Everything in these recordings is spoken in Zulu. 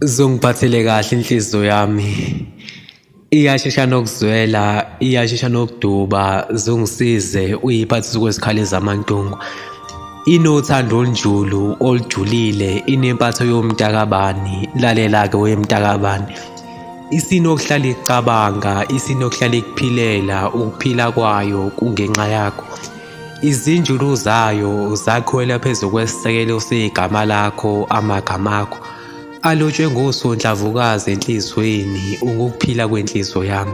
Zungiphathele kahle inhliziyo yami, iyashesha nokuzwela, iyashesha nokuduba, zungisize uyiphathise okwezikhali zamantungwa. Inothando olunjulu olujulile, inempatho yomntakabani, lalela-ke wemntakabani. Isinokuhlala icabanga, isinokuhlala ikuphilela, ukuphila kwayo kungenxa yakho. Izinjulu zayo zakhwela phezu kwesisekelo segama lakho, amagama akho alotshwe ngosonhlamvukazi enhliziyweni, ungukuphila kwenhliziyo yami.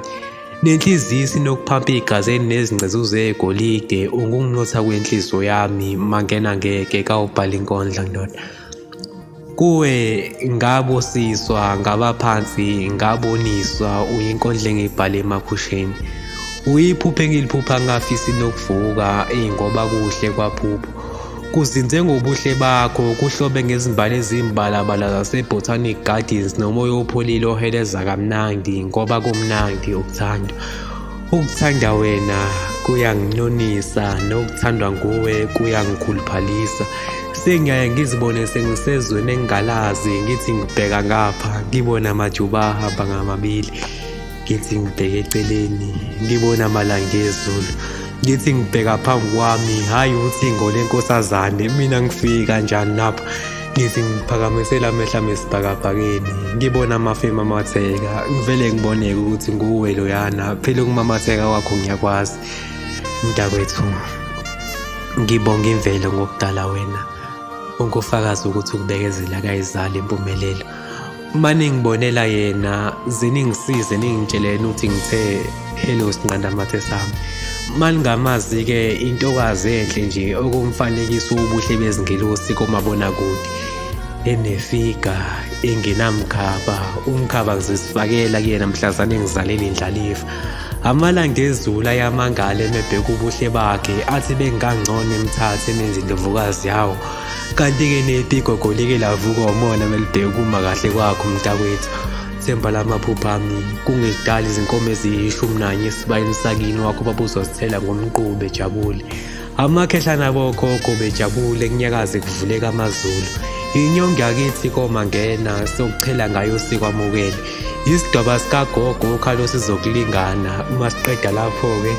Nenhliziyo isinokuphampa igazi elinezingcezu zegolide, ungukunotha kwenhliziyo yami, mangena ngeke kawubhala inkondlo ndoda. Kuwe ngabusiswa ngabaphansi ngaboniswa uyinkondlo engiyibhale emaphusheni. Uyiphuphe engiliphupha ngingafisi nokuvuka eyi ngoba kuhle kwaphupho. Kuzinze ngobuhle bakho kuhlobe ngezimbali ezimbalabala zaseBotanic Gardens nomoya opholile oheleza kamnandi ngoba kumnandi ukuthandwa. Ukuthanda wena kuyanginonisa nokuthandwa nguwe kuyangikhuluphalisa. Sengiyaye ngizibone sengisezweni engingalazi ngithi ngibheka ngapha ngibone amajuba ahamba ngamabili. Ngithi ngibheke eceleni ngibone amalanga ezulu. Ngithi ngibheka phambi kwami hhayi uthingo lenkosazane mina ngifike kanjani lapha. Ngithi ngiphakamisela amehlo ami esibhakabhakeni ngibona amafu emamatheka ngivele ngiboneke ukuthi nguwe loyana phela ukumamatheka kwakho ngiyakwazi mntakwethu ngibonga imvelo ngokudala wena ungufakazi ukuthi ukubekezela kayizali impumelelo uma ningibonela yena ziningisize ningitsheleni ukuthi ngithe hello sinqandamathe sami uma ningamazi-ke intokazi enhle nje okumfanekiso wobuhle bezingelosi komabonakude enefiga engenamkhaba umkhaba ngizosifakela kuyena mhlazane ngizalela indlalifa amalanga ezulu ayamangala emebheka ubuhle bakhe athi bengangcono emthathe emenze indlovukazi yawo kanti-ke nepigogo like lavuka umona melibheka ukuma kahle kwakho mntakwethu themba lamaphupho ami kungekudala izinkomo eziyishumi nanye esibayeni sakini wakho babuzozithela ngomqubu bejabule amakhehla nabokhokho bejabule kunyakaze kuvuleka amazulu inyongo yakithi koma ngena sokuchela ngayo sikwamukele isidwaba sikagogo ukhalo sizokulingana uma siqeda lapho-ke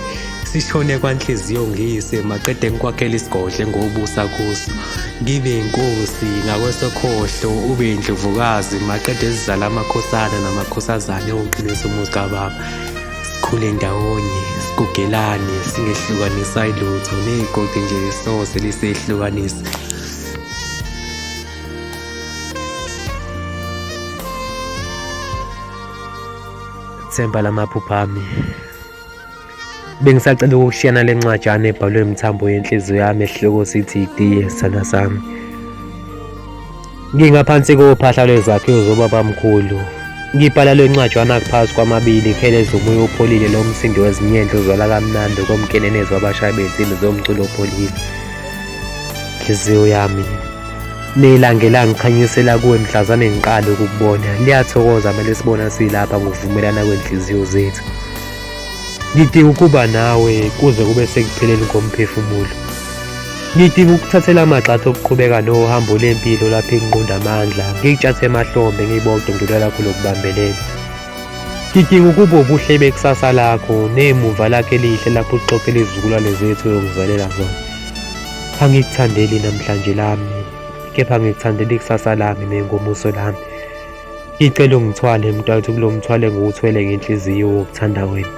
Sishone kwanhliziyo ngiyise maqede ngikwakhele isigodlo engobusa kuso. Ngibe inkosi ngakwesokhohlo ube indlovukazi maqede sizala amakhosana namakhosazane oqinisa umuzi kababa. Sikhule ndawonye, sigugelane, singehlukaniswa ilutho negodi nje soze lisehlukanise. Themba lamaphupho ami. Bengisacela ukukushiya nale ncwajana ebhalwe imithambo yenhliziyo yami esihloko sithi Itiye sithandwa sami. Ngingaphansi kophahla lwezakhiwo zobabamkhulu. Ngibhala le ncwajana kuphansi kwamabili kheleza umoya opholile lo msindo wezinyendle uzwala kamnandi komkenenezo wabashayi bezinsimbi zomculo opholile. Nhliziyo yami nelanga elangikhanyisela kuwe mhlazane ngiqala ukukubona liyathokoza mele sibona silapha ngokuvumelana kwenhliziyo zethu. Ngidinga ukuba nawe kuze kube sekupheleni komphefumulo. Ngidinga ukuthathela amagxathu okuqhubeka nohambo lempilo lapho inqunda amandla, ngikutshathe emahlombe ngibodwa ngidlula lakho lokubambelela. Ngidinga ukuba ubuhle bekusasa lakho nemuva lakho elihle lapho uxoxela izizukulwane zethu oyongizalela zona. Angikuthandeli namhlanje lami, kepha ngikuthandela ikusasa lami nengomuso lami. Ngicela ungithwale mntwethu kulo mthwalo engiwuthwele ngenhliziyo wokuthanda wena.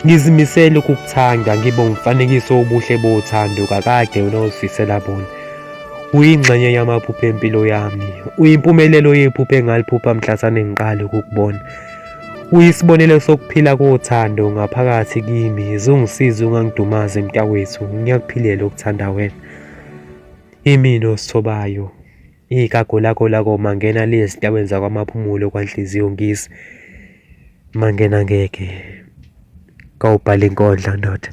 Ngizimisele ukukuthanda ngibe umfanekiso wobuhle bothando kakade wena ozifisela bona. Uyingxenye yamaphupho empilo yami. Uyimpumelelo yephupho engaliphupha mhlazane ngiqala ukukubona. Uyisibonelo sokuphila kothando ngaphakathi kimi. Zungisize ungangidumazi mntakwethu. Ngiyakuphilela ukuthanda wena. Imina osithobayo. Igagu lakho lakoma ngena le ezintabeni zakwaMaphumulo kwanhliziyo ngisi mangena ngeke kawubhala inkondlo ndoda.